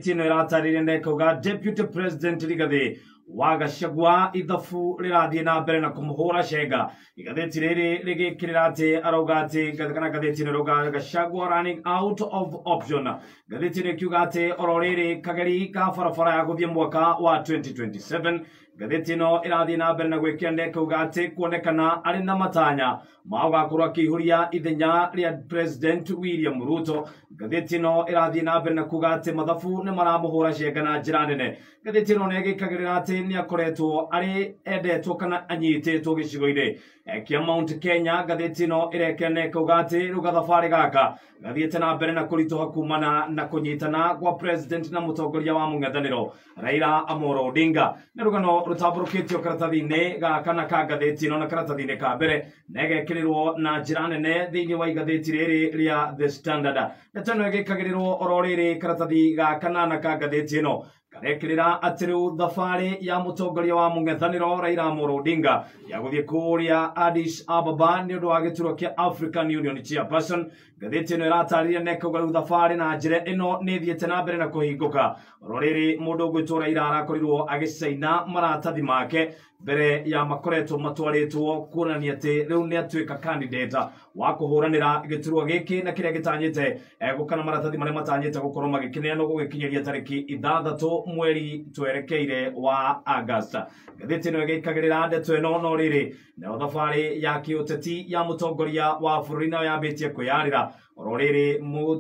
Ĩno ĩratarĩria na ĩkauga Deputy President Rigathi wa Gachagua ithabu rĩrathiĩ na mbere na kũmũhũra cenga. Igathĩti rĩrĩ rĩgĩkĩrĩra atĩ arauga atĩ kana ngathĩti ĩno ĩrauga Gachagua running out of option. Ngathĩti ĩno ĩkiuga atĩ oro rĩrĩ kageri ka barabara ya gũthiĩ mwaka wa 2027. Ngathĩti ĩno ĩrathiĩ na mbere na gwĩkĩra na ĩkauga atĩ kuonekana arĩ na matanya ma gũgakorwo akĩihũria ithenya rĩa President William Ruto. Ngathĩti ĩno ĩrathiĩ na mbere na kuga atĩ mathabu nĩ maramũhũra cenga na njĩra nene. Ngathĩti ĩno nĩ ĩgĩkagĩrĩra atĩ nĩ akoretwo arĩ endetwo kana anyitĩtwo gĩcigo-inĩ kĩa Mount Kenya. Ngathĩti ĩno ĩrekĩra na ĩkauga atĩ rĩu gathabarĩ gaka gathiĩte na mbere na kũritũha kumana na kũnyitana kwa president na mũtongoria wa mũng'ethanĩro Raila Amolo Odinga. Nĩ rũgano rũtambũrũkĩtio karatathi-inĩ gaka na ka ngathĩti ĩno na karatathi-inĩ ka mbere na ĩgekĩrĩrwo na njĩra nene thĩinĩ wa igathĩti rĩrĩ rĩa The Standard. Ndeto ĩno ĩgĩkagĩrĩrwo oro rĩrĩ karatathi ga kanana ka ngathĩti ĩno karekĩrĩra atĩ rĩu thabarĩ ya mũtongoria wa mũng'ethanĩro Raila Amolo Odinga ya gũthiĩ kũrĩa Addis Ababa nĩ ũndũ wa gĩturwa kĩa African Union Chairperson. Ngathĩti ĩno ĩratarĩria na ĩkauga rĩu thabarĩ na njĩra ĩno nĩ ĩthiĩte na mbere na kũhingũka. Oro rĩrĩ mũndũ ũgwĩtwo Raila arakorirwo agĩcaina maratathi make mbere ya makoretwo matwarĩtwo kuonania atĩ rĩu nĩ atuĩka candidate wa kũhũranĩra gĩturwa gĩkĩ na kĩrĩa gĩtanyĩte gũkana maratathi marĩa matanyĩte gũkorwo magĩkĩneanwo gũgĩkinyĩria tarĩki 6 mweri twerekeire wa August. Ngathĩti ĩno ĩgĩkagĩrĩra ndeto ĩno no rĩrĩ nayo thabarĩ ya kĩũteti ya mũtongoria wa bũrũri nayo yambĩtie kwĩyarĩra. Oro rĩrĩ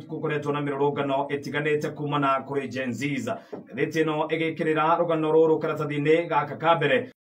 gũkoretwo na mĩrũrũngano ĩtiganĩte kumana kũrĩ Gen Zs. Ngathĩti ĩno ĩgĩkĩrĩra rũgano rũrũ karatathi-inĩ gaka ka mbere.